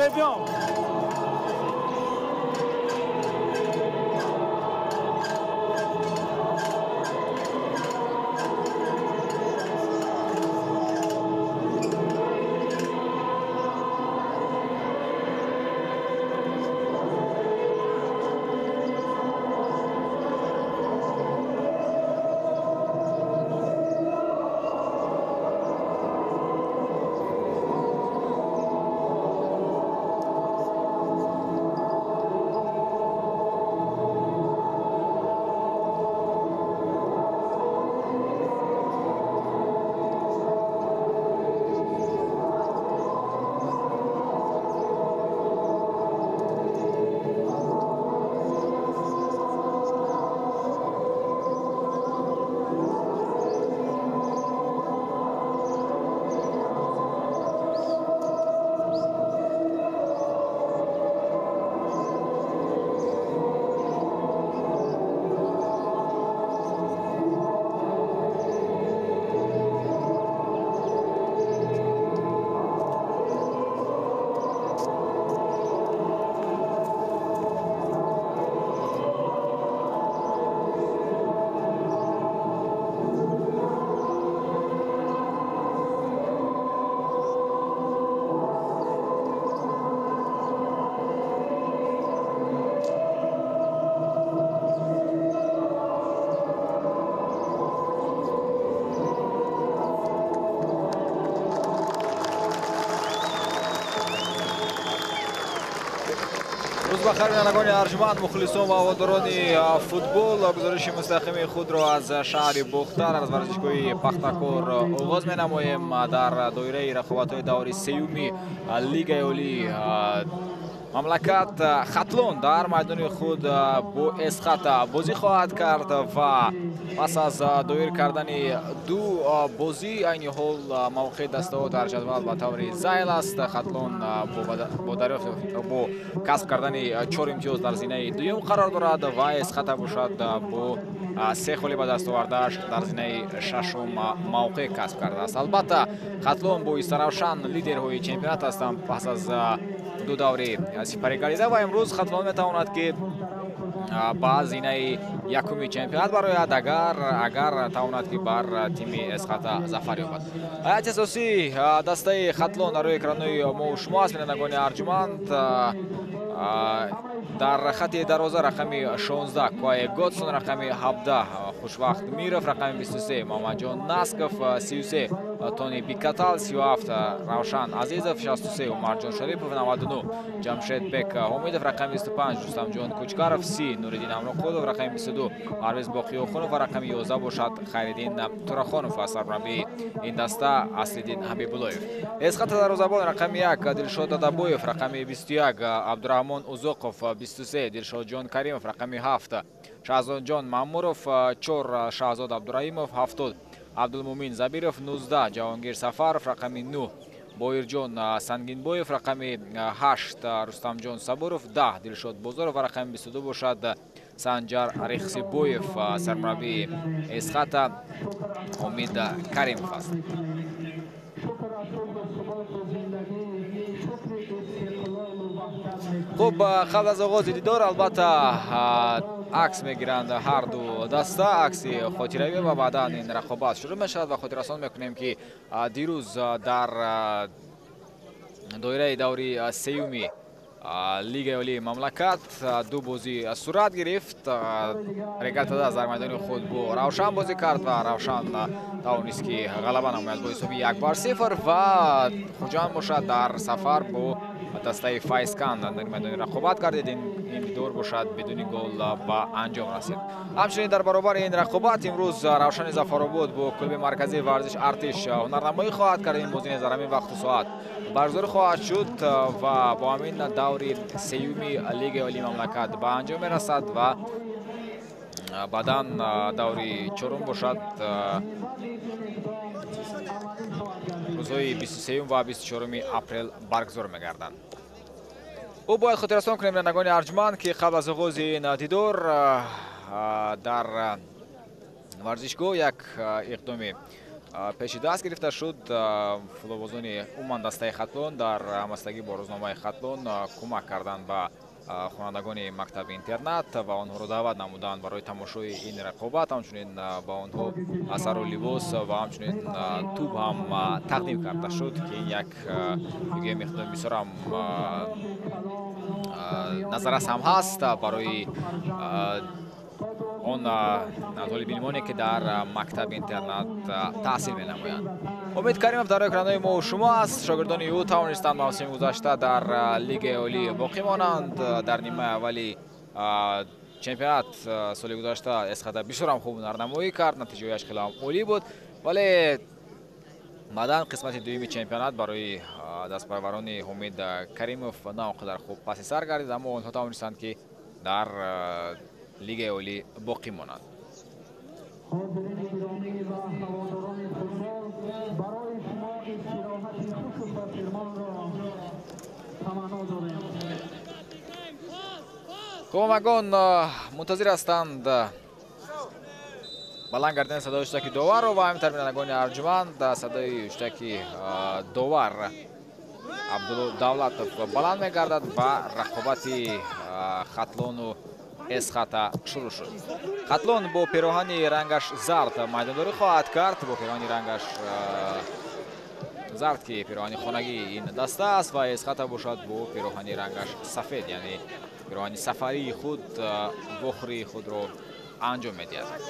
Мебиём. Рӯз бахайр, бинандагони арҷманд, мухлисон ва ҳаводорони футбол. Гузориши мустақими худро аз шаҳри Бохтар, аз варзишгоҳи Пахтакор оғоз менамоем. Дар доираи рақобатҳои даври сеюми Лигаи Олии мамлакат Хатлон дар майдони худ бо Эсхата бозӣ хоҳад кард ва пас аз доир кардани ду бозӣ айни ҳол мавқеи дастаҳо дар ҷадвал ба таври зайл аст. Хатлон бо касб кардани 4 имтиёз дар зинаи дуюм қарор дорад ва Эсхата бошад бо 3 холи ба даст овардааш дар зинаи шашум мавқеъ касб кардааст. Албатта, Хатлон бо Истаравшан лидерҳои чемпионат ҳастанд пас аз ду даври сипарӣ гардида ва имрӯз Хатлон метавонад, ки ба зинаи якуми чемпионат барояд, агар тавонад, ки бар тими Эсхата зафар ёбад. Ҳайати асосии дастаи Хатлон дар рӯи экранҳои мо шумо аст, бинандагони арҷманд. Дар хати дарвоза рақами 16 Куае Годсон, рақами 17 Хушвахт Миров, рақами 23 Муҳаммадҷон Насков, 33 Тони Бикатал, 37 Равшан Азизов, 63 Умарҷон Шарипов, 99 Ҷамшедбек Ҳомидов, рақами 25 Рустамҷон Кучкаров, 30 Нуриддин Амроқулов, рақами 22 Парвиз Боқиёхунов ва рақами 11 бошад Хайриддин Турахонов ва сармураббии ин даста Аслиддин Ҳабибуллоев. Эсхата дарвозабон рақами 1 Дилшод Дадабоев, рақами 21 Абдураҳмон Узоқов, 23 Дилшодҷон Каримов, рақами 7 Шаҳзодҷон Маъмуров, 4 Шаҳзод Абдураҳимов, 70 Абдулмумин Забиров, 19 Ҷаҳонгир Сафаров, рақами 9 Боирҷон Сангинбоев, рақами 8 Рустамҷон Сабуров, 10 Дилшод Бозоров ва рақами 22 бошад Санҷар Рехсибоев. Сармураббии Эсхата Омид Каримов аст. Хуб, қабл аз оғози дидор албатта акс мегиранд ҳар ду даста, акси хотиравӣ ва баъдан ин рақобат шурӯъ мешавад ва хотиррасон мекунем, ки дирӯз дар доираи даври сеюми Лигаи Олии мамлакат ду бозӣ сурат гирифт. Регар-ТадАЗ дар майдони худ бо Равшан бозӣ кард ва Равшан тавонист, ки ғалаба намояд бо ҳисоби 1-0 ва Хуҷанд бошад дар сафар бо дастаи Файзканд дар майдони рақобат гардид. Ин дидор бошад бидуни гол ба анҷом расид. Ҳамчунин дар баробари ин рақобат имрӯз Равшани Зафаробод бо клуби марказии варзиш Артиш ҳунарнамоӣ хоҳад кард. Ин бозӣ низ дар ҳамин вақту соат баргузор хоҳад шуд ва бо ҳамин даври сеюми Лигаи Олии мамлакат ба анҷом мерасад ва баъдан даври чорум бошад рӯзҳои 23 ва 24 апрел баргузор мегарданд. Ӯ бояд хотиррасон кунем, бинандагони арҷманд, ки қабл аз оғози ин дидор дар варзишгоҳ як иқдоми пеши даст гирифта шуд. Футболбозони умуман дастаи Хатлон дар ҳамбастагӣ бо рӯзномаи Хатлон кӯмак карданд ба хонандагони мактаби интернат ва онҳоро даъват намуданд барои тамошои ин рақобат. Ҳамчунин ба онҳо асару либос ва ҳамчунин тӯб ҳам тақдим карда шуд, ки ин як мегӯем иқдоми бисёрам назаррас ҳам ҳаст барои он толибилмоне ки дар мактаби интернат таҳсил менамоянд. Умид Каримов дар экранои мо шумо аст. Шогирдони ӯ тавонистанд мавсими гузашта дар лигаи олӣ боқӣ монанд. Дар нимаи аввали чемпионат соли гузашта Эсхата бисёрам хуб ҳунарнамоӣ кард, натиҷаҳояш хеле ҳам олӣ буд, вале баъдан қисмати дуюми чемпионат барои дастпарварони Ҳумид Каримов на он қадар хуб паси сар гардид, аммо онҳо тавонистанд ки дар лигаи олӣ боқӣ монанд. Ҳозирини гиромӣ ва ҳаводорони футбол, барои шумо истироҳати хушу хотирмонро таманно дорем. Кӯмагон мунтазир ҳастанд баланд гардидани садои ҳуштаки доварро ва ҳамин бинандагони арҷуманд садои ҳуштаки довар Абдулло Давлатов баланд мегардад ва рақобати Хатлону Эсхата шурӯъ шуд. Хатлон бо пироҳани рангаш зард майдондорӣ хоҳад кард, бо пироҳани рангаш зард ки пироҳани хонагии ин даста аст, ва Эсхата бошад бо пироҳани рангаш сафед, яъне пироҳани сафарии худ вохӯрии худро анҷом медиҳад.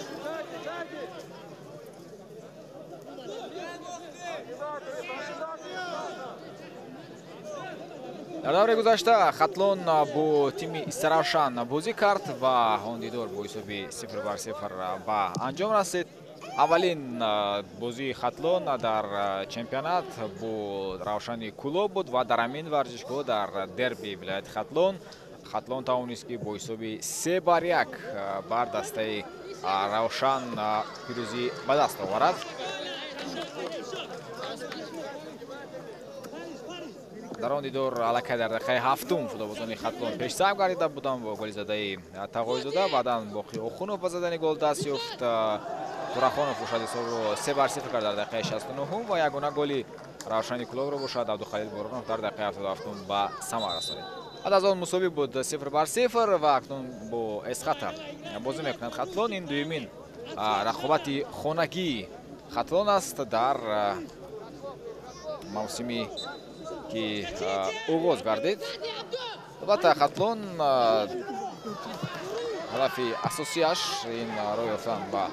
Дар давраи гузашта Хатлон бо тими Истаравшан бозӣ кард ва он дидор бо ҳисоби 0-0 ба анҷом расид. Аввалин бозии Хатлон дар чемпионат бо Равшани Кӯлоб буд ва дар ҳамин варзишгоҳ дар дерби вилояти Хатлон Хатлон тавонист ки бо ҳисоби 3-1 бар дастаи Равшан пирӯзӣ ба даст оварад. Дар он дидор аллакай дар дақиқаи ҳафтум футболбозони Хатлон пешсаф гардида буданд бо голи задаи Тағоизода. Баъдан Боқӣ Охунов ба задани гол даст ёфт. Турахонов бошад ҳисобро 3-0 кард дар дақиқаи 69 ва ягона голи Равшани Кӯлобро бошад Абдухалил Боронов дар дақиқаи 77 ба самар расонид. Баъд аз он мусовӣ буд 0-0 ва акнун бо Эсхата бозӣ мекунад Хатлон. Ин дуюмин рақобати хонагии Хатлон аст дар мавсими ки оғоз гардид. Албатта Хатлон ҳадафи асосиаш ин роҳ ёфтан ба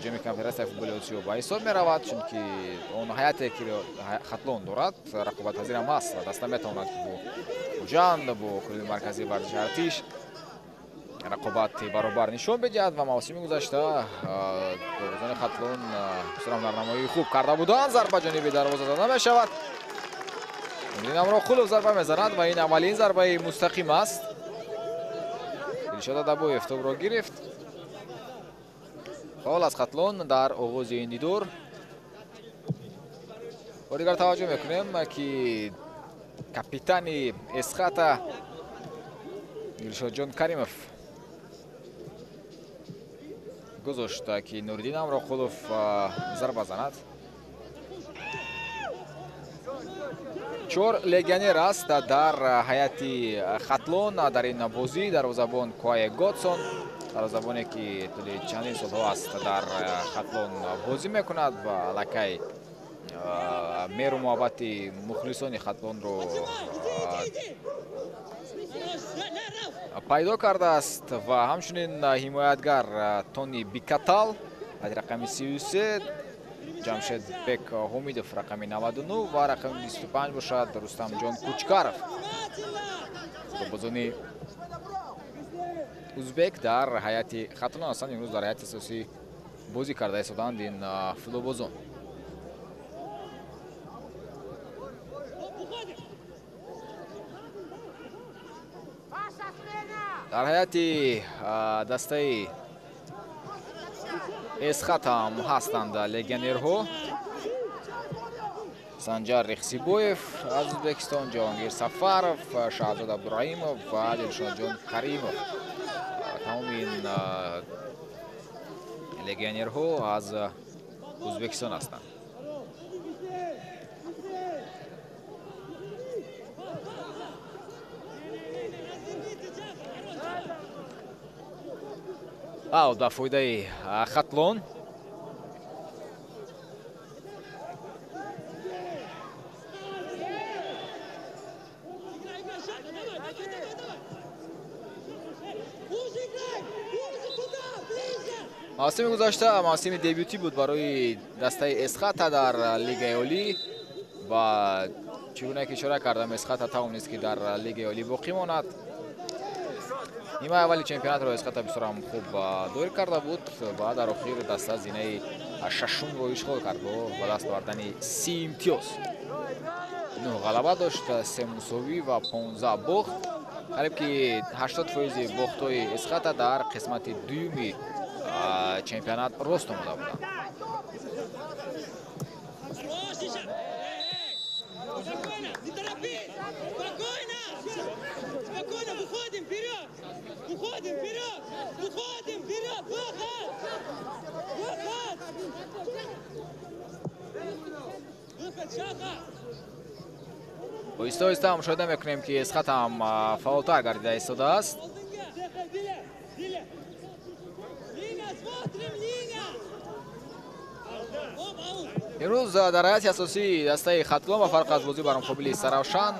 ҷоми конфедератсияи футболи Осиё ба ҳисоб меравад, чунки он ҳайате ки Хатлон дорад рақобатпазир ҳам аст ва даста метавонад бо Хуҷанд, бо клуби марказии варзиши Артиш рақобати баробар нишон бидиҳад ва мавсими гузашта бозони Хатлон бисёр ҳунарнамоии хуб карда буданд. Зарба ҷониби дарвоза зада мешавад. Амроқулов зарба мезанад ва ин аввалин зарбаи мустақим аст. Дилшод Адабоев тӯбро гирифт. Фаъол аз Хатлон дар оғози ин дидор. Бори дигар таваҷҷӯҳ мекунем ки капитани Эсхата Дилшодҷон Каримов гузошт ки Нуриддин Амроқулов зарба занад. 4 легионер аст дар ҳайати Хатлон дар ин бозӣ. Дарвозабон Куае Годсон, дарвозабоне ки тӯли чандин солҳо аст дар Хатлон бозӣ мекунад ва аллакай меру муҳаббати мухлисони Хатлонро пайдо кардааст ва ҳамчунин ҳимоятгар Тони Бикатал аз рақами 33, Ҷамшедбек Ҳумидов рақами 99 ва рақами 25 бошад Рустамҷон Кучкаров. Футболбозони узбек дар ҳайати Хатлон ҳастанд. Имрӯз дар ҳайати асосӣ бозӣ карда истоданд ин футболбозон. Дар ҳайати дастаи Эсхата ҳам ҳастанд легионерҳо. Санҷар Рехсибоев аз Ӯзбекистон, Ҷаҳонгир Сафаров, Шаҳзод Абдураҳимов ва Дилшодҷон Каримов. Тамоми ин легионерҳо аз Ӯзбекистон ҳастанд. Аут ба фоидаи Хатлон. Мавсими гузашта мавсими дебютӣ буд барои дастаи Эсхата дар Лигаи Олӣ ва чӣ гуна ки ишора кардам, Эсхата тавонист ки дар Лигаи Олӣ боқӣ монад. Нимаи аввали чемпионатро Эсхата бисёрам хуб доир карда буд ва дар охир даста зинаи шашумро ишғол кард бо ба даст овардани 30 имтиёз. 9 ғалаба дошт, 3 мусовӣ ва 15 бохт. Қариб ки 80% бохтҳои Эсхата дар қисмати дуюми чемпионат рост омада буданд. Оҳиста оҳиста мушоҳида мекунем ки Эсхата ҳам фаъолтар гардида истодааст. Имрӯз дар ҳайати асосии дастаи Хатлон ба фарқ аз бозӣ бар муқобили Саравшан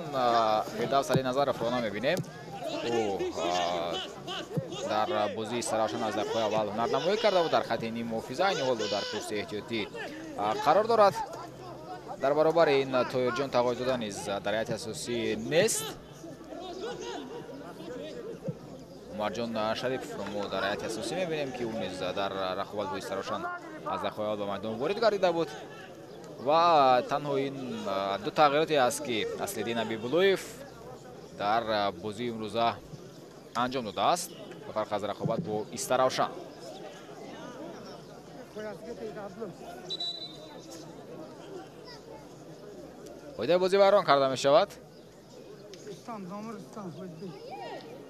Фирдавс Алиназаровро намебинем. Ӯ дар бозии Саравшан аз дақиқаи аввал ҳунарнамоӣ карда буд, дар хати ниммуҳофиза, айни ҳол дар курсии эҳтиётӣ қарор дорад. Дар баробари ин Тоирҷон Тағойзода низ дар ҳайати асосӣ нест. Умарҷон Шариповро мо дар ҳайати асосӣ мебинем ки ӯ низ дар рақобат бо Истаравшан аз дақиқаи аввал ба майдон ворид гардида буд ва танҳо ин ду тағйироте аст ки Аслиддин Абибуллоев дар бозии имрӯза анҷом додааст ба фарқ аз рақобат бо Истаравшан. Қоидаи бозӣ вайрон карда мешавад.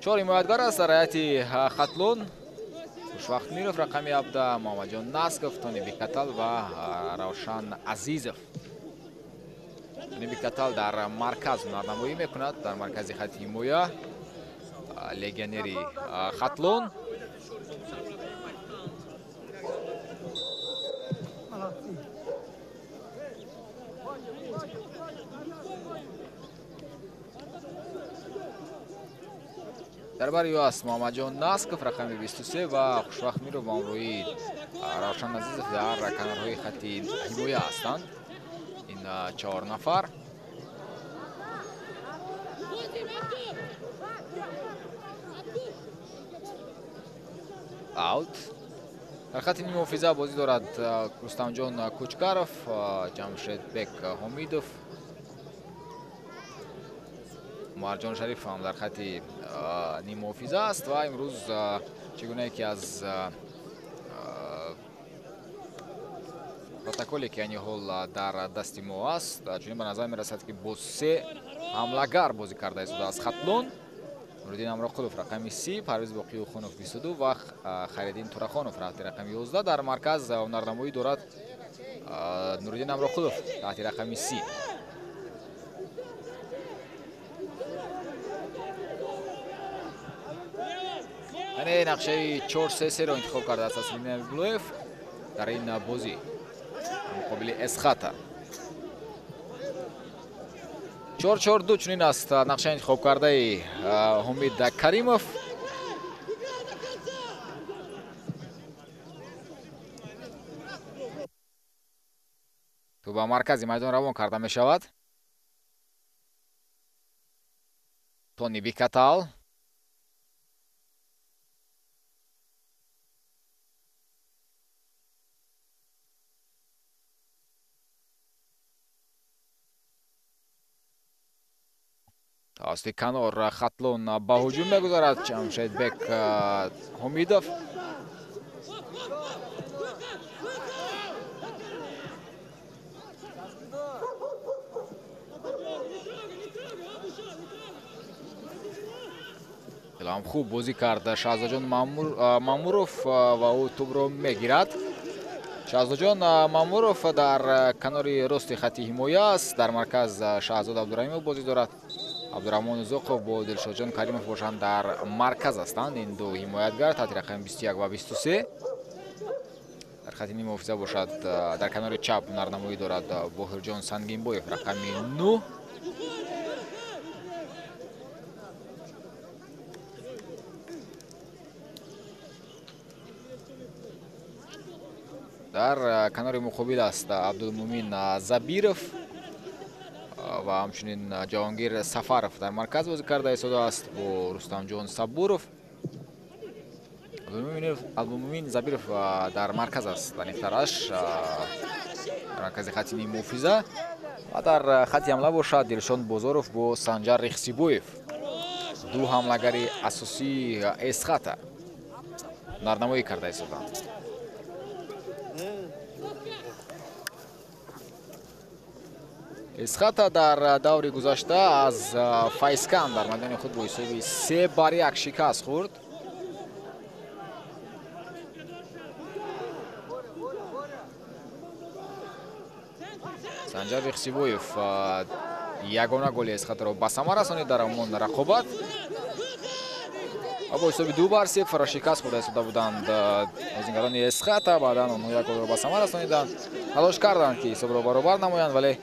4 ҳимоятгар аст дар ҳайати Хатлон. Хушвақт Миров рақами 17, Муҳаммадҷон Насков, Тони Бекатал ва Равшан Азизов. Тони Бекатал дар марказ ҳунарнамоӣ мекунад, дар маркази хати ҳимоя, легионери Хатлон. Дар бари ӯ аст Муҳаммадҷон Насков рақами 23 ва Хушвақт Миров бо ҳамроҳии Равшан Азизов дар канорҳои хати ҳимоя ҳастанд. Ин 4 нафар. Аут. Дар хати ниммуҳофиза бозӣ дорад Рустамҷон Кучкаров, Ҷамшедбек Ҳомидов, Умарҷон Шариф ҳам дар хати ниммуҳофиза аст ва имрӯз чӣ гунае ки аз протоколе ки айни ҳол дар дасти мо аст, чунин ба назар мерасад ки бо 3 ҳамлагар бозӣ карда истодааст Хатлон. Нуриддин Амроқулов рақами 30, Парвиз Боқиюхунов 22 ва Хайриддин Турахонов таҳти рақами 11. Дар марказ ҳунарнамоӣ дорад Нуриддин Амроқулов таҳти рақами 30. Яъне нақшаи 4-3-3-ро интихоб кардааст Аслиддин Абибуллоев дар ин бозӣ муқобили Эсхата. 4-4-2 чунин аст нақшаи интихобкардаи Ҳумид Каримов. Тӯб ба маркази майдон равон карда мешавад. Тони Бикатал. Тавассути канор Хатлон ба ҳуҷум мегузарад. Ҷамшедбек Ҳомидов. Хеле ҳам хуб бозӣ кард Шаҳзодаҷон Мамуров ва ӯ тӯбро мегирад. Шаҳзодҷон Мамуров дар канори рости хати ҳимоя аст. Дар марказ Шаҳзод Абдураҳимов бозӣ дорад. Абдураҳмон Узоқов бо Дилшодҷон Каримов бошанд дар марказ ҳастанд. Ин ду ҳимоятгар таҳти рақами 21 ва 23. Дар хати ниммуҳофиза бошад дар канори чап ҳунарнамоӣ дорад Боҳирҷон Сангинбоев рақами 9. Дар канори муқобил аст Абдулмумин Забиров ва ҳамчунин Ҷаҳонгир Сафаров дар марказ бозӣ карда истодааст бо Рустамҷон Сабуров. Абдулмумин Забиров дар марказ аст, аниқтараш дар маркази хати ниммуҳофиза ва дар хати ҳамла бошад Дилшон Бозоров бо Санҷар Рехсибоев, ду ҳамлагари асосии Эсхата ҳунарнамоӣ карда истоданд. Эсхата дар даври гузашта аз Файзканд дар майдони худ бо ҳисоби 3-1 шикаст хӯрд. Санҷар Рехсибоев ягона голи Эсхатаро ба самар расонид дар ҳамон рақобат ва бо ҳисоби 2-0 шикаст хӯрда истода буданд бозингарони Эсхата. Баъдан онҳо як голро ба самар расониданд, талош карданд ки ҳисобро баробар намоянд, вале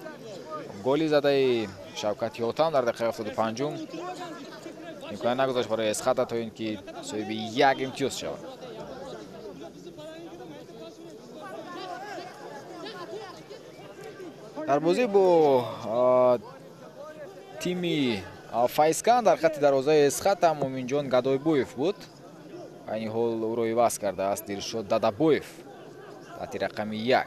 голи задаи Шавкат Ётам дар дақиқаи 75-ум имконият нагузошт барои Эсхата то ин ки соҳиби як имтиёз шавад. Дар бозӣ бо тими Файзканд дар хати дарвозаи Эсхата Муминҷон Гадойбоев буд. Айни ҳол ӯро иваз кардааст Дилшод Дадабоев таҳти рақами 1.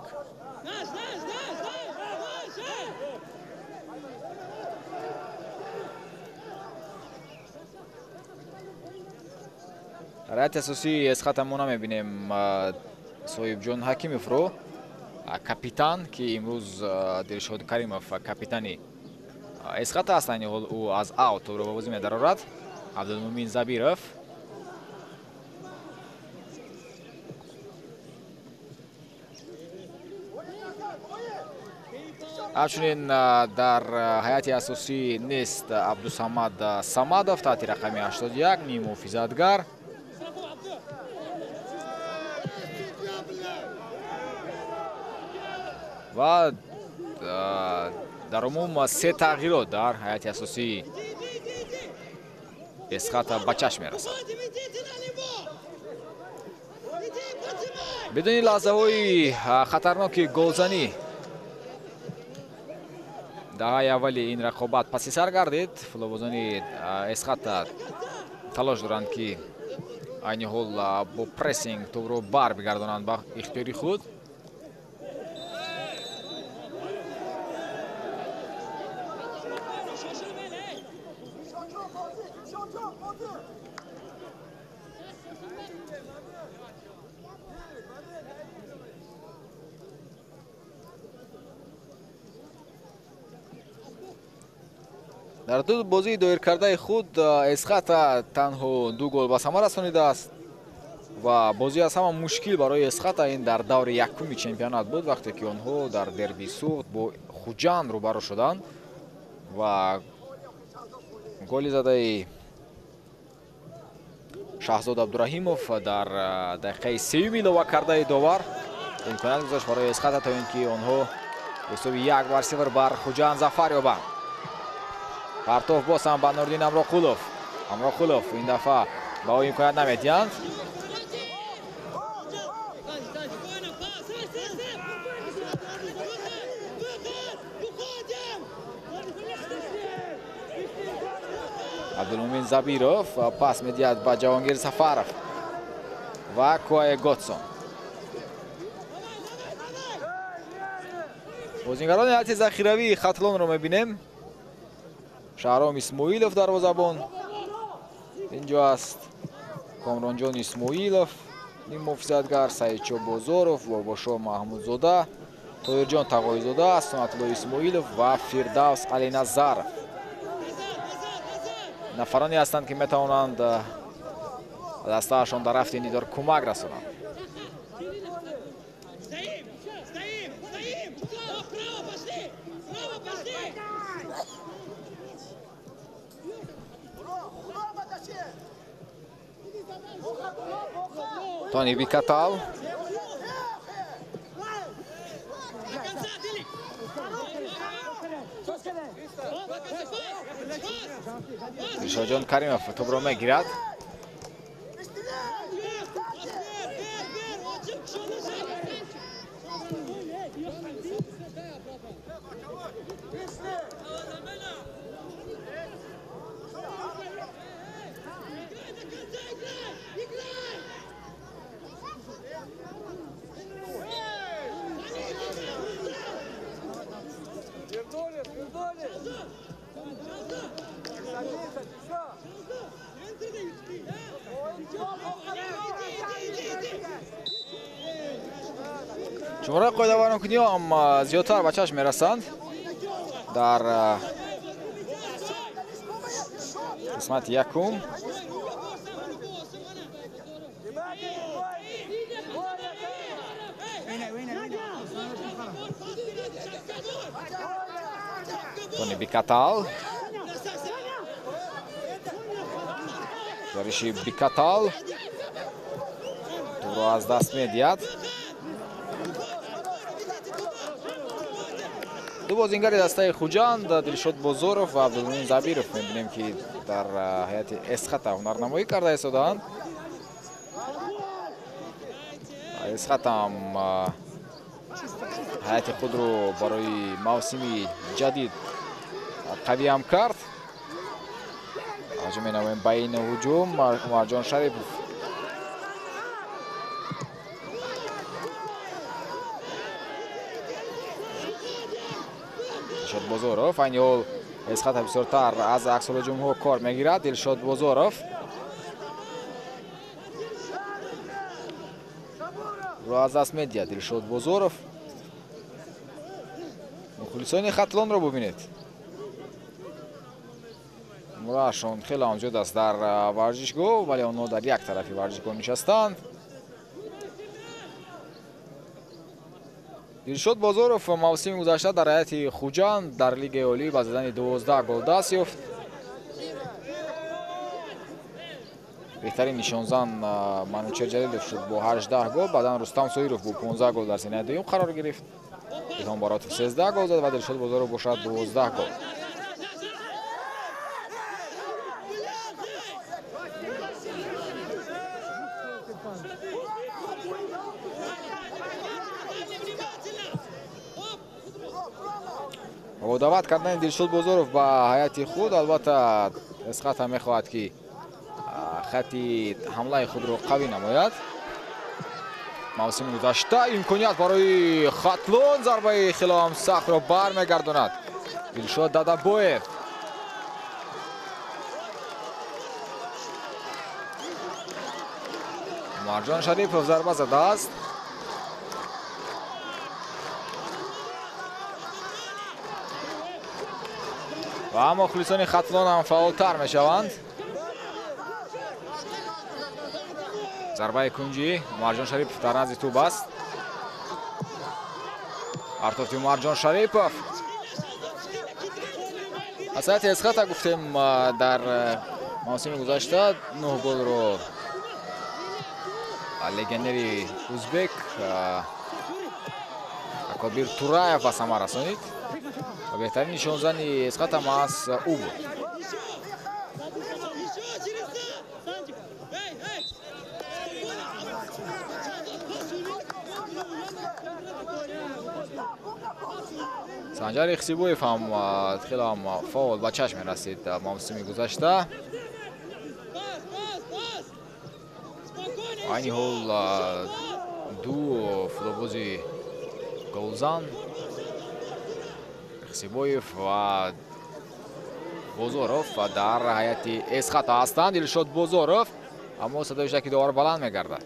Дар ҳайати асосии Эсхата мо намебинем Соҳибҷон Ҳакимовро, капитан, ки имрӯз Дилшод Каримов капитани Эсхата аст. Айни ҳол ӯ аз аут тӯбро ба бозӣ медарорад. Абдулмумин Забиров ҳамчунин дар ҳайати асосӣ нест Абдусамад Самадов таҳти рақами 81 ниммуҳофизатгар. Ва дар умум се тағйирот дар ҳайати асосии Эсхата ба чашм мерасад. Бидуни лаҳзаҳои хатарноки голзанӣ даҳаи аввали ин рақобат паси сар гардид. Футболбозони Эсхата талош доранд, ки айни ҳол бо прессинг тӯбро бар бигардонанд ба ихтиёри худ. Дар ду бозии доиркардаи худ Эсхата танҳо 2 гол ба самар расонидааст ва бозӣ аз ҳама мушкил барои Эсхата ин дар даври якуми чемпионат буд, вақте ки онҳо дар дерби Суғд бо Хуҷанд рӯбарӯ шуданд ва голи задаи Шаҳзод Абдураҳимов дар дақиқаи сеюми иловакардаи довар имконият гузошт барои Эсхата то ин ки онҳо бо ҳисоби 1-0 бар Хуҷанд зафар ёбанд. Партов боз ҳам ба Нуриддин Амроқулов. Амроқулов ин дафъа ба ӯ имконият намедиҳанд. Абдулмумин Забиров пас медиҳад ба Ҷаҳонгир Сафаров ва Куае Готсон. Бозингарони ҳайати захиравии Хатлонро мебинем. Шаҳром Исмоилов дарвозабон инҷо аст, Комронҷон Исмоилов ниммуҳофизатгар, Саидшо Бозоров, Бобошо Маҳмудзода, Тоирҷон Тағоизода, Сунатулло Исмоилов ва Фирдавс Алиназаров. Нафароне ҳастанд, ки метавонанд дастаашон дар рафти ин дидор кӯмак расонанд. Тони Бикатал. Дилшодҷон Каримов тӯбро мегирад. Шумораи қоидавайронкуниҳо ҳам зиёдтар ба чашм мерасанд дар қисмати якум. Тони Бикатал. Гузариши Бикатал тӯбро аз даст медиҳад. Ду бозингари дастаи Хуҷанд, Дилшод Бозоров ва Абдулмумин Забиров, мебинем ки дар ҳайати Эсхата ҳунарнамоӣ карда истодаанд. Эсхата ҳам ҳайати худро барои мавсими ҷадид қавиам кард. Ҳуҷум менамоем ба ин ҳуҷум. Умарҷон Шарипов Дилшод Бозоров. Айни ҳол Эсхата бисёртар аз аксулҳуҷумҳо кор мегирад. Дилшод Бозоров ро аз даст медиҳад. Дилшод Бозоров. Мухлисони Хатлонро бубинед. Мурашон хеле ҳам зиёд аст дар варзишгоҳ, вале онҳо дар як тарафи варзишгоҳ нишастанд. Дилшод Бозоров мавсими гузашта дар ҳайати Хуҷанд дар Лигаи Олӣ ба задани 12 гол даст ёфт. Беҳтарин нишонзан Манучер Ҷалилов шуд бо 18 гол, баъдан Рустам Соиров бо 15 гол дар зинаи дуюм қарор гирифт. Илҳом Баротов 13 гол зад ва Дилшод Бозоров бошад 12 гол. Бо даъват кардани Дилшод Бозоров ба ҳайати худ, албатта Эсхата мехоҳад ки хати ҳамлаи худро қавӣ намояд. Мавсими гузашта имконият барои Хатлон, зарбаи хеле ҳам сахтро бармегардонад Дилшод Дадабоев. Умарҷон Шарипов зарба задааст. Ва мухлисони Хатлон ҳам фаъолтар мешаванд. Зарбаи кунҷӣ Умарҷон Шарипов дар назди тӯб аст. Партофти Умарҷон Шарипов. Аз ҳайати Эсхата гуфтем дар мавсими гузашта 9 голро легионери узбек Акобир Тураев ба самар расонид. Ва беҳтарин нишонзани Эсхата маҳз ӯ буд. Санҷар Ихсибоев ҳам хеле ҳам фаъол ба чашм мерасид мавсими гузашта. Айни ҳол ду футболбози голзан Ихсибоев ва Бозоров дар ҳайати Эсхата ҳастанд. Дилшод Бозоров, аммо садои шаки довар баланд мегардад.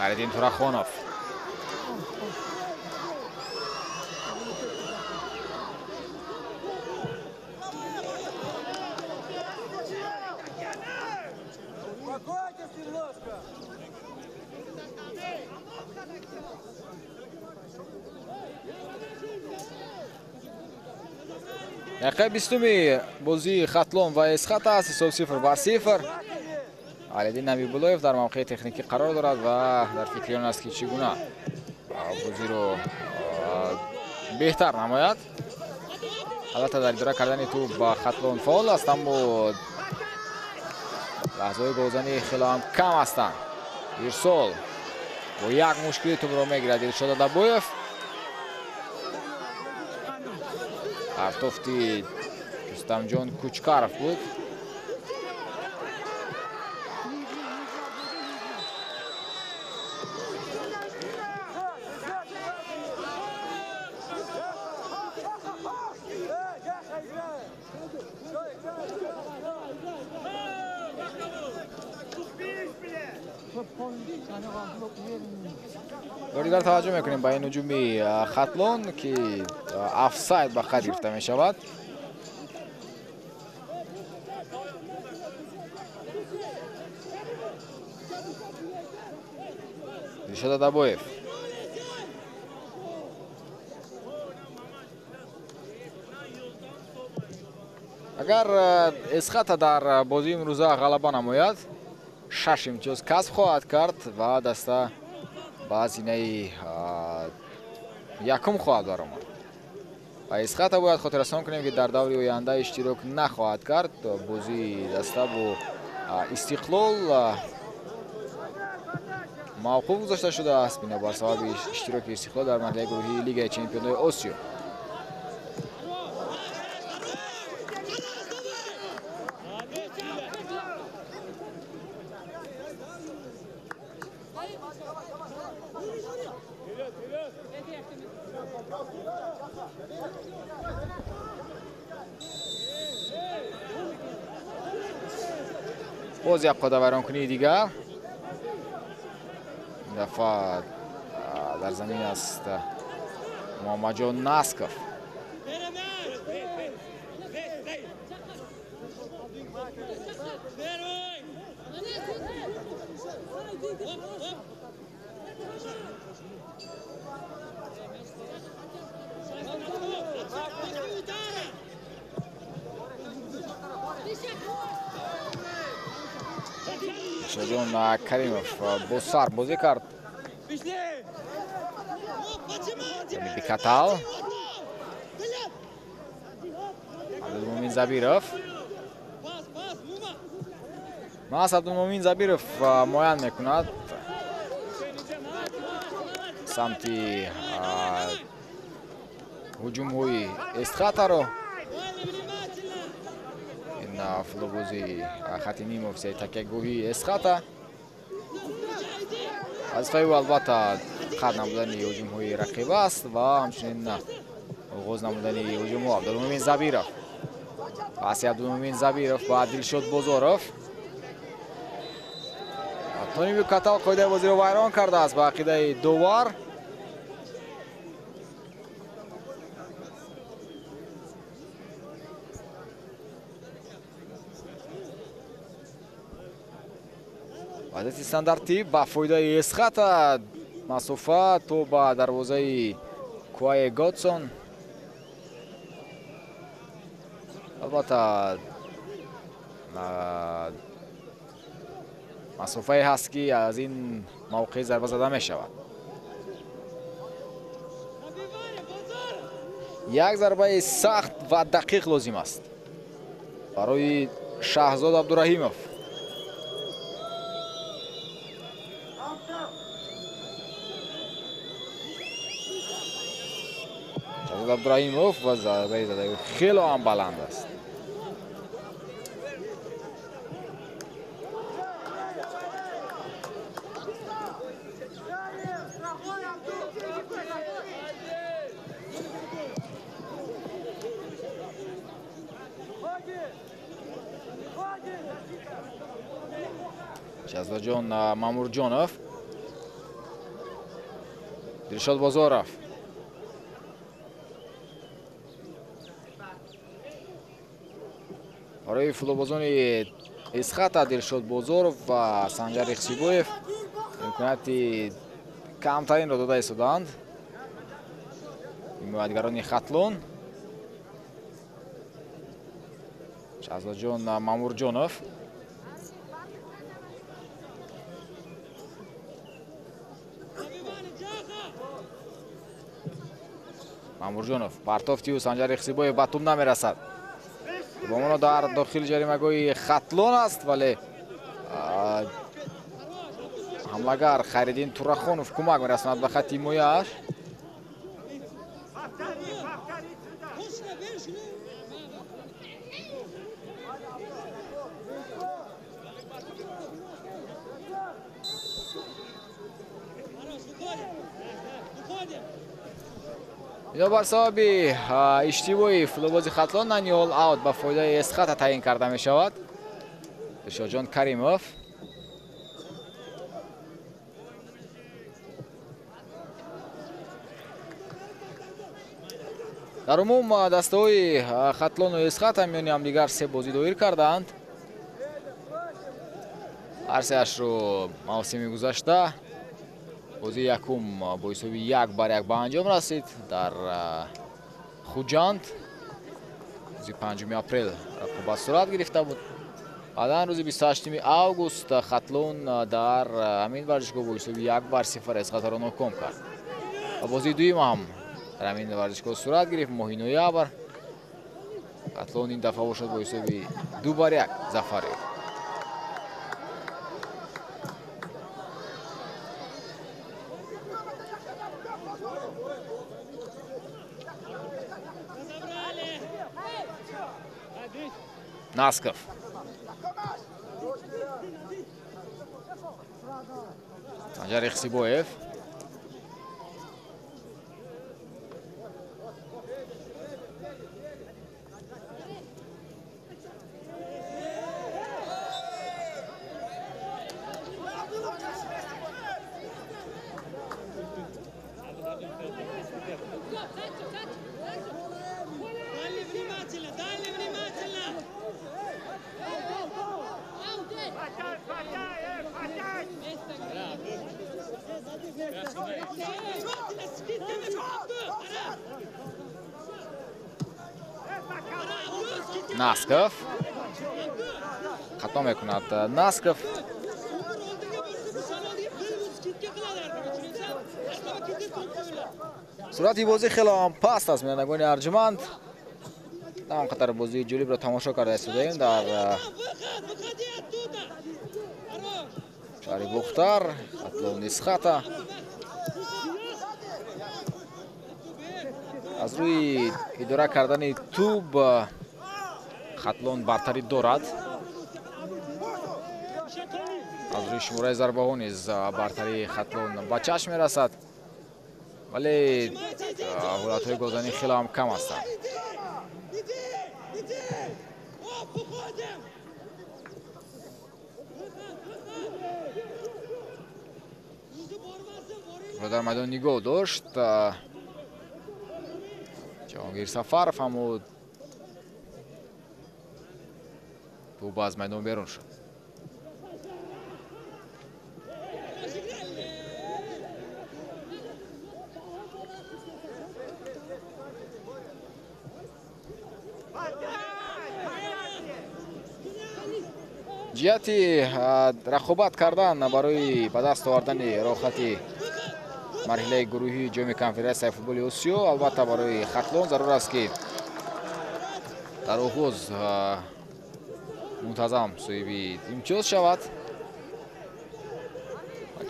Хайриддин Турахонов. Дақиқаи 20 бозии Хатлон ва Эсхата аст. Ҳисоб 0-0. Алиддин Набибуллоев дар мавқеи техникӣ қарор дорад ва дар фикри он аст, ки чӣ гуна бозиро беҳтар намояд. Албатта, дар идора кардани тӯб ба Хатлон фаъол аст, аммо лаҳзаҳои голзанӣ хеле ҳам кам ҳастанд. Ирсол бо як мушкилӣ тӯбро мегирад Дилшод Адабоев. Партофти Рустамҷон Кучкаров буд. Дигар таваҷҷӯҳ мекунем ба ин ҳуҷуми Хатлон, ки офсайд ба қайд гирифта мешавад. Дилшод Адабоев. Агар Эсхата дар бозии имрӯза ғалаба намояд, 6 имтиёз касб хоҳад кард ва даста ба зинаи якум хоҳад баромад. Ва Эсхата бояд хотиррасон кунем, ки дар даври оянда иштирок нахоҳад кард. Бозии даста бо Истиқлол мавқуф гузошта шудааст бинобар сабаби иштироки Истиқлол дар марҳилаи гурӯҳии Лигаи Чемпионҳои Осиё. Боз як қодавайронкунии дигар. Ин дафъа дар замин аст Муҳаммадҷон Насков. Шоҷон Каримов бо сар бозӣ кард. Бикатал. Абдулмумин Забиров. Маҳз Абдулмумин Забиров муайян мекунад самти ҳуҷумҳои Эсхатаро. Ин футболбози хати нимофисаи такягоҳии Эсхата. Вазифаи ӯ албатта қат намудани ҳуҷумҳои рақиб аст ва ҳамчунин оғоз намудани ҳуҷумҳо. Абдулмумин Забиров. Паси Абдулмумин Забиров ба Дилшод Бозоров. Тони Бикатал қоидаи бозиро вайрон кардааст ба ақидаи довар. Вазъияти стандартӣ ба фоидаи Эсхата. Масофа то ба дарвозаи Куае Годсон. Албатта, масофае ҳаст, ки аз ин мавқеъ зарба зада мешавад. Як зарбаи сахт ва дақиқ лозим аст барои Шаҳзод Абдураҳимов. Шаҳзод Абдураҳимов ва зарбаи задаи ӯ хело ҳам баланд аст. Шаҳзодҷон Мамурҷонов Дилшод Бозоров. Барои футболбозони Эсхата Дилшод Бозоров ва Санҷар Ихсибоев имконияти камтаринро дода истодаанд. Ҳимоятгарони Хатлон. Шаҳзодҷон Мамурҷонов. Мамурҷонов партофти ӯ Санҷар Ихсибоев ба тӯб намерасад. Бомоно дар дохили ҷаримагоҳи Хатлон аст, вале ҳамлагар Хайриддин Турахонов кӯмак мерасонад ба хатти ҳимояаш. Бинобар сабаби иштибоҳи футболбози Хатлон Наниҳол аут ба фоидаи Эсхата таъин карда мешавад. Дилшодҷон Каримов. Дар умум дастаҳои Хатлону Эсхата миёни ҳамдигар се бозӣ доир кардаанд. Ҳар сеашро мавсими гузашта. Бозии якум бо ҳисоби 1-1 ба анҷом расид дар Хуҷанд. Рӯзи 5 апрел рақобат сурат гирифта буд. Баъдан рӯзи 28 август Хатлон дар ҳамин варзишгоҳ бо ҳисоби 1-0 Эсхатаро ноком кард. Ва бозии дуюм ҳам дар ҳамин варзишгоҳ сурат гирифт моҳи ноябр. Хатлон ин дафъа бошад бо ҳисоби 2-1 зафар ёфт. Насков. Санҷар Ихсибоев. Насков. Хато мекунад Насков. Суръати бозӣ хеле ҳам паст аст, бинандагони арҷманд. На он қадар бозии ҷолибро тамошо карда истодаем дар шаҳри Бухтар. Хатлон Эсхата аз рӯи идора кардани тӯб Хатлон бартарӣ дорад. Аз рӯи шумораи зарбаҳо низ бартарии Хатлон ба чашм мерасад, вале ҳолатҳои голзанӣ хеле ҳам кам ҳастанд. Дар майдон нигоҳ дошт Ҷаҳонгир Сафаров, аммо тӯб аз майдон берун шуд. Ҷиҳати рақобат кардан барои ба даст овардани роҳхати марҳилаи гурӯҳии ҷоми конфедератсияи футболи Осиё, албатта барои Хатлон зарур аст, ки дар оғоз мунтазам соҳиби имтиёз шавад.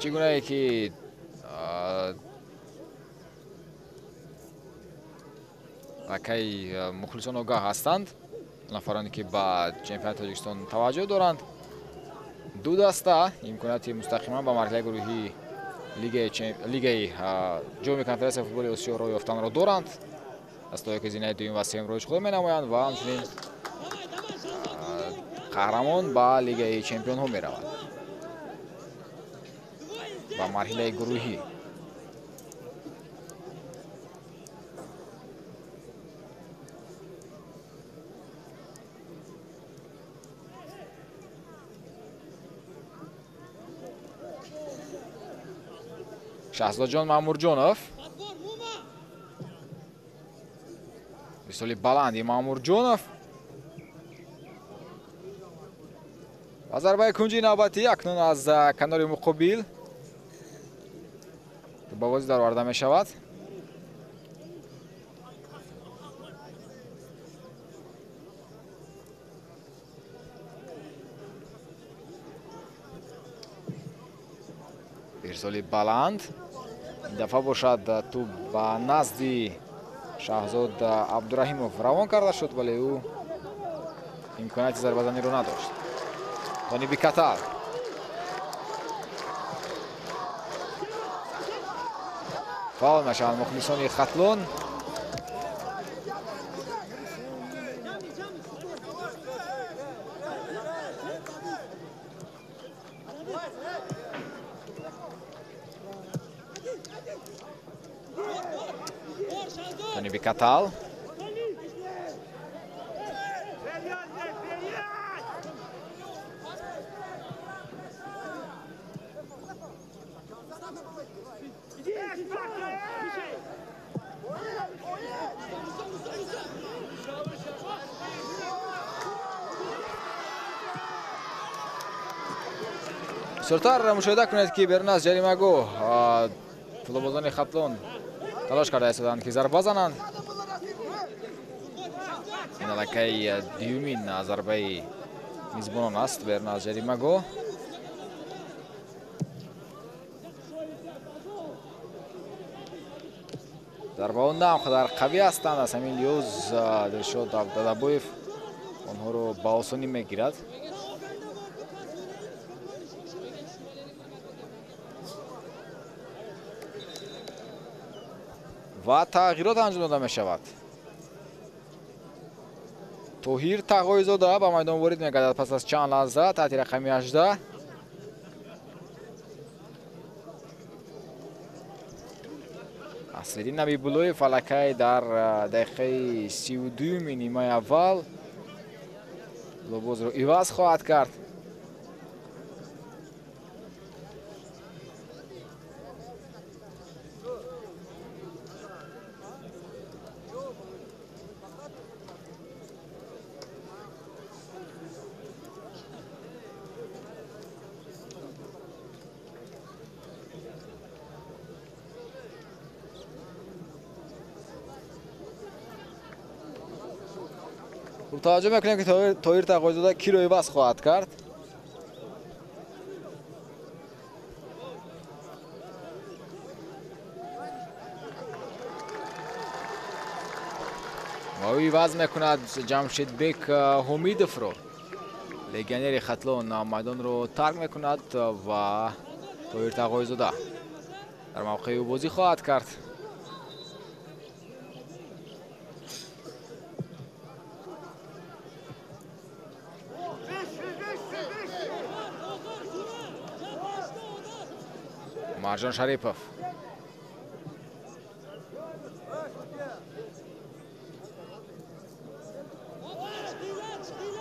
Чӣ гунае ки лакаи мухлисон огаҳ ҳастанд, нафароне ки ба чемпионати Тоҷикистон таваҷҷӯҳ доранд, ду даста имконияти мустақиман ба марҳилаи гурӯҳии лигаи ҷоми конфедератсияи футболи Осиё роҳ ёфтанро доранд. Дастаҳое ки зинаи дуюм ва сеюмро ишғол менамоянд ва ҳамчунин қаҳрамон ба лигаи чемпионҳо меравад ба марҳилаи гурӯҳӣ. Шаҳзодҷон Маъмурҷонов. Ирсоли баланди Маъмурҷонов. Ва зарбаи кунҷи навбатӣ акнун аз канори муқобил ба бозӣ дароварда мешавад. Ирсоли баланд. Ин дафъа бошад тӯб ба назди Шаҳзод Абдураҳимов равон карда шуд, вале ӯ имконияти зарбазаниро надошт. Тониби Катар. Фаъол мешаванд мухлисони Хатлон. Тониби Катал. Бисёртар мушоҳида кунед, ки берун аз ҷаримагоҳ футболбозони Хатлон талош карда истоданд, ки зарба зананд. Ин аллакай дуюмин зарбаи мизбонон аст берун аз ҷаримагоҳ. Зарбаҳо на он қадар қавӣ ҳастанд, аз ҳамин лиҳоз Дилшод Дадабоев онҳоро ба осонӣ мегирад. Ва тағйирот анҷом дода мешавад. Тоҳир Тағоизода ба майдон ворид мегардад пас аз чанд лаҳза таҳти рақами 18. Аслиддин Набибуллоев аллакай дар дақиқаи 32-юми нимаи аввал лобозро иваз хоҳад кард. Таваҷҷӯҳ мекунем, ки Тоҳир Тағоизода киро иваз хоҳад кард. Ва ӯ иваз мекунад Ҷамшедбек Ҳумидовро. Легионери Хатлон майдонро тарк мекунад ва Тоҳир Тағоизода дар мавқеи ӯ бозӣ хоҳад кард. Марҷон Шарипов.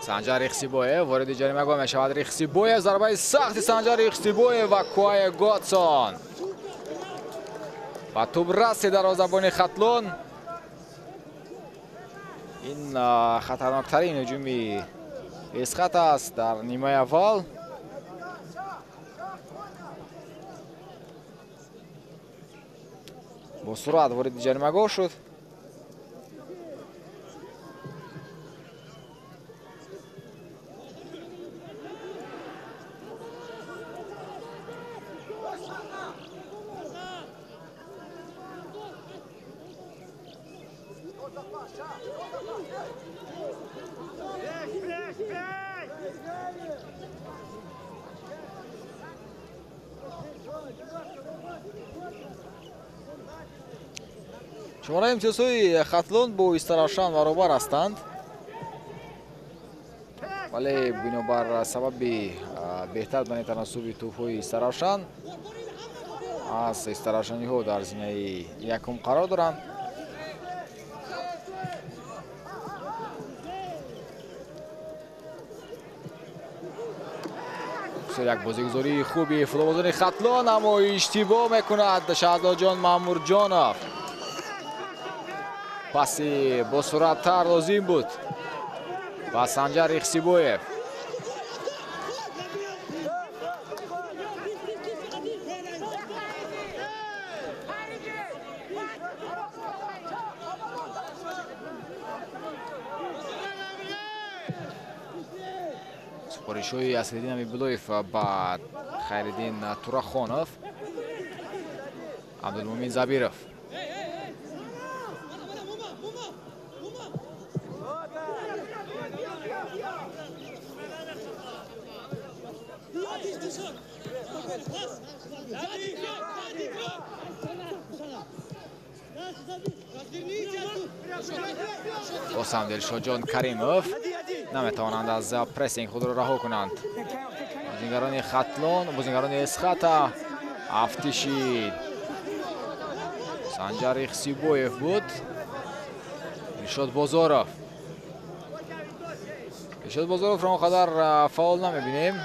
Санҷар Ихсибоев вориди ҷаримагоҳ мешавад. Ихсибоев, зарбаи сахти Санҷар Ихсибоев ва Куае Готсон. Ба тӯб расид дарвозабони Хатлон. Ин хатарноктарин ҳуҷуми Эсхат аст дар нимаи аввал. Бо суръат вориди ҷаримагоҳ шуд. Шумораи имтиёзҳои Хатлон бо Истаравшан баробар ҳастанд, вале бинобар сабаби беҳтар будани таносуби тӯбҳои Истаравшан аз истаравшаниҳо дар зинаи якум қарор доранд. Як бозигузории хуби футболбозони Хатлон, аммо иштибоҳ мекунад Шаҳзодҷон Маъмурҷонов. Паси босуръаттар лозим буд ба Санҷар Ихсибоев. Супоришҳои Аслиддин Амибуллоев ба Хайриддин Турахонов, Абдулмумин Забиров. Боз ҳам Дилшодҷон Каримов наметавонанд аз прессинг худро раҳо кунанд. Бозингарони Хатлон, бозингарони Эсхата. Афтиши Санҷар Ихсибоев буд. Дилшод Бозоров. Дилшод Бозоровро он қадар фаъол намебинем.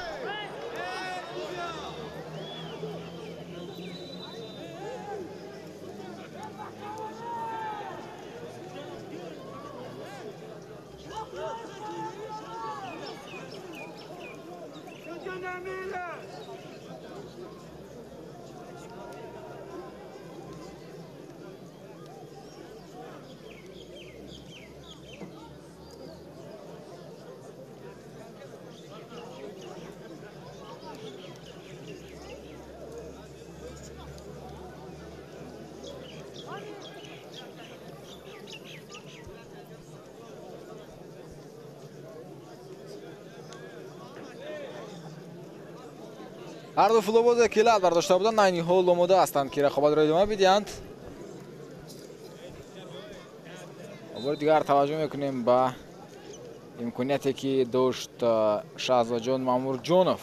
Ҳар ду футболбозе ки лат бардошта буданд, айни ҳол омода ҳастанд ки рақобатро идома бидиҳанд. Бори дигар таваҷҷӯҳ мекунем ба имконияте ки дошт Шаҳзодҷон Маъмурҷонов.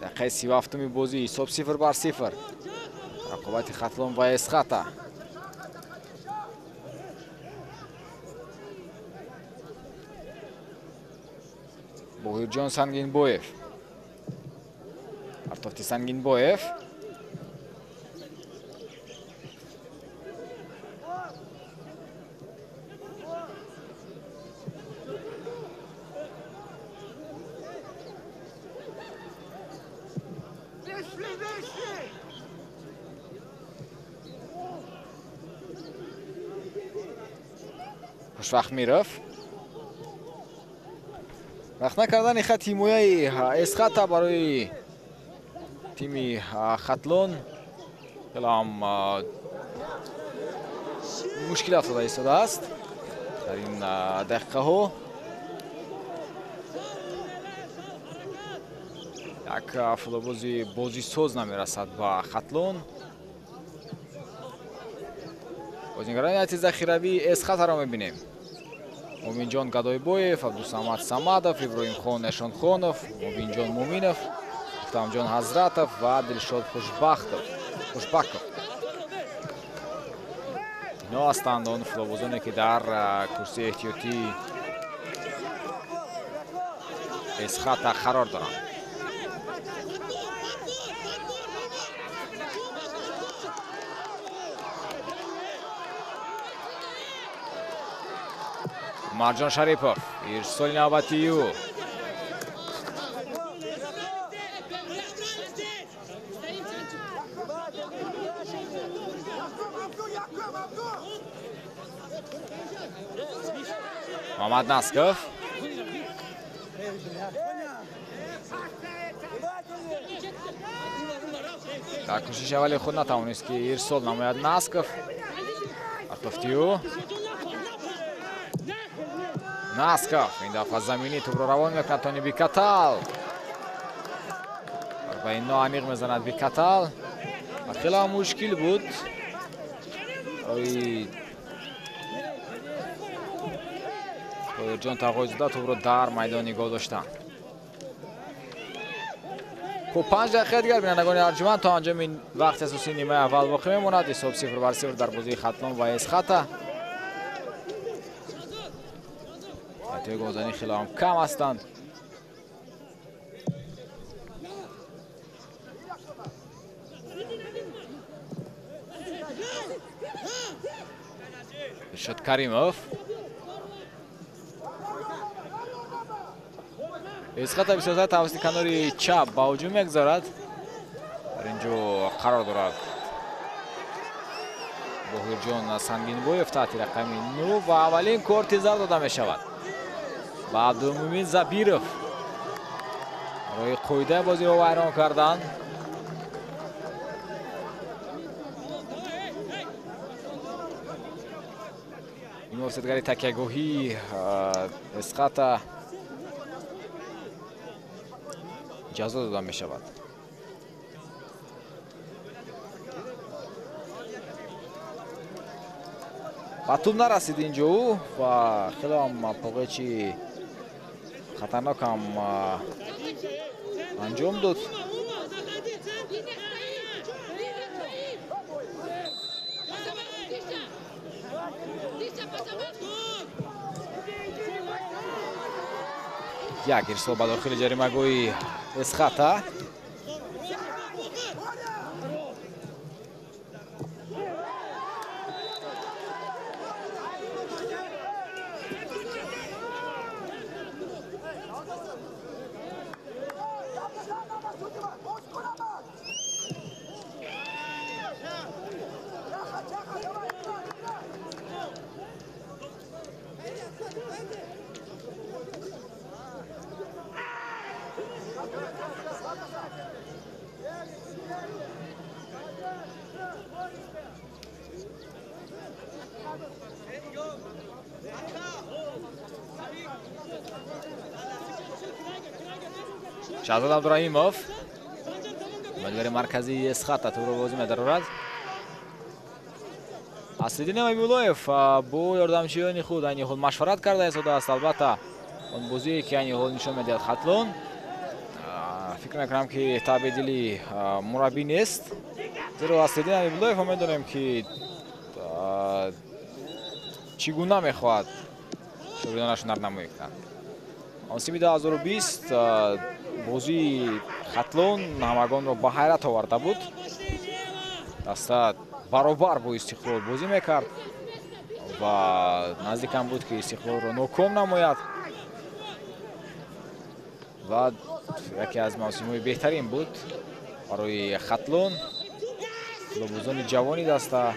Дақиқаи 37-уми бозӣ, ҳисоб 0-0. Рақобати Хатлон ва Эсхата. Боҳирҷон Сангинбоев. Партофти Сангинбоев. Хушвахт Миров. Вақт накардани хати ҳимояи Эсхата барои тими Хатлон хеле ҳам мушкил афтода истодааст дар ин дақиқаҳо. Як футболбози бозисоз намерасад ба Хатлон. Бозингарони ҳайати захиравии Эсхатаро мебинем. Муминҷон Гадойбоев, Абдусамад Самадов, Иброҳимхон Эшонхонов, Мубинҷон Муминов, Рустамҷон Ҳазратов ва Дилшод Хушбахтов. Ино ҳастанд он футболбозоне ки дар курсии эҳтиётии Эсхата қарор доранд. Марҷон Шарипов, ирсоли навбатии ӯ. Мамад Насков. Дар кӯшиши аввали худ натавонист ки ирсол намояд Насков. Партофти ӯ. Насков ин дафъа заминӣ тӯбро равон мекунад Тони Бикатал. Ба ин ноаниқ мезанад Бикатал. Ва хеле ҳам мушкил буд барои Тоҳирҷон Тағойзода тӯбро дар майдон нигоҳ доштан. Хуб, 5 дақиқа дигар бинандагони арҷманд то анҷоми вақти асосии нимаи аввал боқӣ мемонад. Ҳисоб 0-0 дар бозии Хатлон ва Эсхата. Ҳайатҳои голзанӣ хеле ҳам кам ҳастанд. Иршод Каримов. Эсхата бисёртар тавассути канори чап ба ҳуҷум мегузарад. Дар ин ҷо қарор дорад Боҳирҷон Сангинбоев таҳти рақами 9 ва аввалин корти зард дода мешавад ба Абдулмумин Забиров барои қоидаи бозиро вайрон кардан. Муҳофизатгари такягоҳии Эсхата ҷазо дода мешавад. Ба тӯб нарасид инҷо ӯ ва хеле ҳам поғечи хатарнок ҳам анҷом дод. Як ирсол ба дохили ҷаримагоҳи Эсхата. Шаҳзод Абдураҳимов, ҳимоятгари марказии Эсхата, тӯбро бозӣ медарорад. Аслиддин Абибуллоев бо ёрдамчиёни худ айни ҳол машварат карда истодааст. Албатта он бозие ки айни ҳол нишон медиҳад Хатлон, фикр мекунам ки таъби дили мураббӣ нест, зеро Аслиддин Абибуллоев мо медонем ки чӣ гуна мехоҳад шогирдонаш ҳунарнамоӣ кунанд. Мавсими 2020 бозии Хатлон ҳамагонро ба ҳайрат оварда буд. Даста баробар бо Истиқлол бозӣ мекард ва наздикам буд ки Истиқлолро ноком намояд ва яке аз мавсимҳои беҳтарин буд барои Хатлон. Лобозони ҷавони даста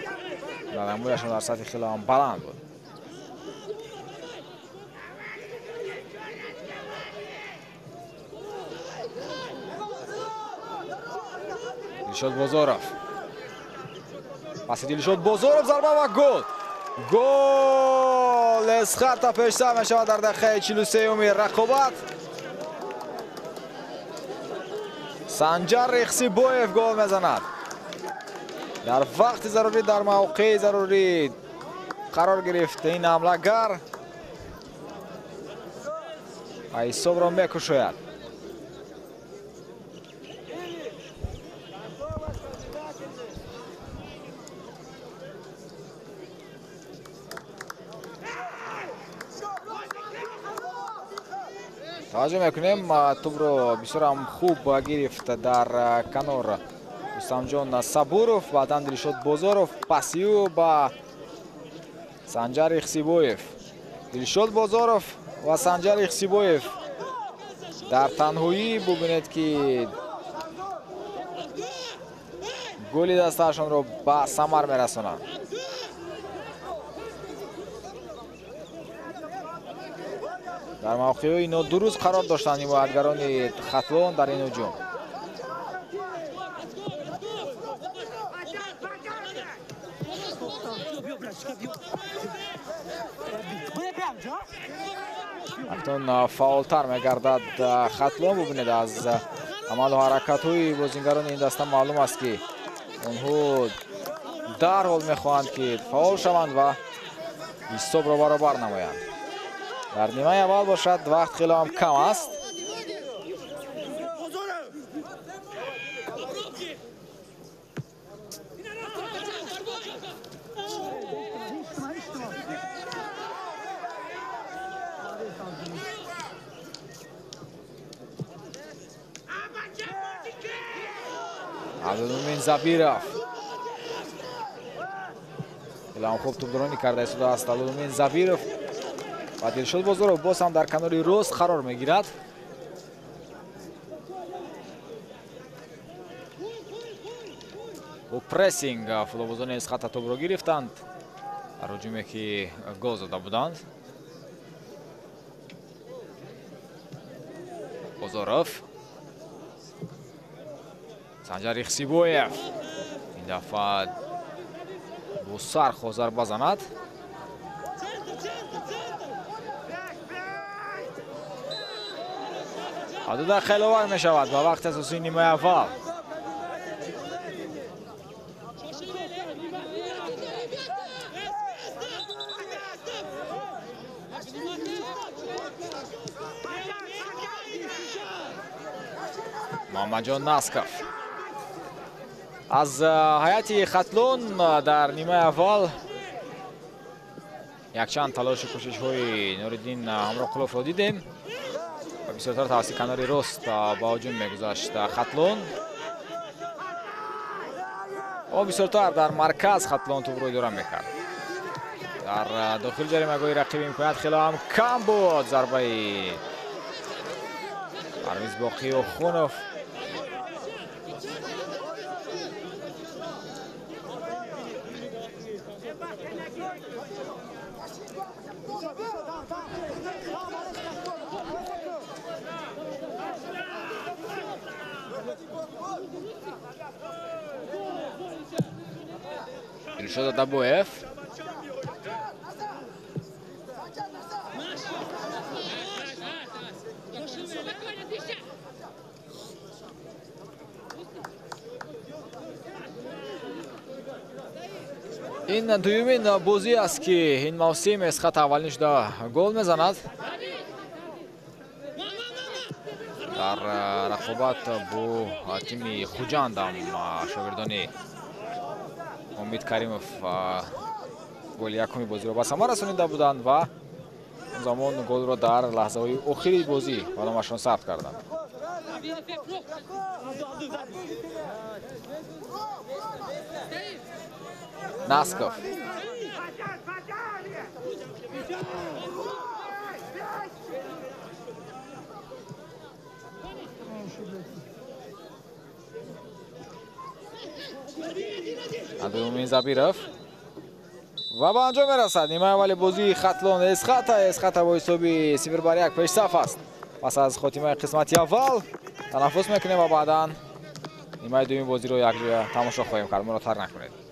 намояшон дар сатҳи хеле ҳам баланд буд. Дилшод Бозоров. Паси Дилшод Бозоров, зарба ва гол. Гол! Эсхата пештар мешавад дар дақиқаи 43-уми рақобат. Санҷар Ихсибоев гол мезанад. Дар вақти зарурӣ, дар мавқеи зарурӣ қарор гирифт ин ҳамлагар ва ҳисобро мекушояд. Таваҷҷӯҳ мекунем, тӯбро бисёр ҳам хуб гирифт дар канор Рустамҷон Сабуров, баъдан Дилшод Бозоров, паси ӯ ба Санҷар Ихсибоев. Дилшод Бозоров ва Санҷар Ихсибоев дар танҳоӣ бубинед ки голи дастаашонро ба самар мерасонанд. Дар мавқеъҳои нодуруст қарор доштанд ҳимоятгарони Хатлон дар ин ҳуҷум. Акнун фаъолтар мегардад Хатлон. Бубинед, аз амалу ҳаракатҳои бозингарони ин даста маълум аст ки онҳо дарҳол мехоҳанд ки фаъол шаванд ва ҳисобро баробар намоянд. Дар нимаи аввал бошад вақт хеле ҳам кам аст. Абдулмумин Забиров хеле ҳам хуб тӯбдоронӣ карда истодааст. Абдулмумин Забиров ва Дилшод Бозоров боз ҳам дар канори рост қарор мегирад. Бо прессинг футболбозони Эсхата тӯбро гирифтанд дар ҳуҷуме ки гол зада буданд. Бозоров, Санҷар Ихсибоев ин дафъа бо сар хост зарба занад. Ва 2 дақиқа илова мешавад ба вақти асосии нимаи аввал. Муҳаммадҷон Насков аз ҳайати Хатлон дар нимаи аввал якчанд талошу кӯшишҳои Нуриддин Ҳамроқуловро дидем ва бисёртар тавассути канори рост ба ҳуҷум мегузашт Хатлон. О бисёртар дар марказ Хатлон тӯбро идора мекард. Дар дохили ҷаримагоҳи рақиб имконият хеле ҳам кам буд. Зарбаи Парвиз Боқиохунов Дилшод Адабоев ин дуюмин бозӣ аст ки ин мавсим Эсхата аввалин шуда гол мезанад. Дар рақобат бо тими Хуҷанд ҳам шогирдони Умид Каримов голи якуми бозиро ба самар расонида буданд ва он замон голро дар лаҳзаҳои охири бозӣ ба номашон сабт карданд. Насков Абдулмумин Забиров ва ба анҷом мерасад нимаи аввали бозии Хатлон Эсхата. Эсхата бо ҳисоби 0-1 пешсаф аст. Пас аз хотимаи қисмати аввал танаффус мекунем ва баъдан нимаи дуюми бозиро якҷоя тамошо хоҳем кард. Моро тарк накунед.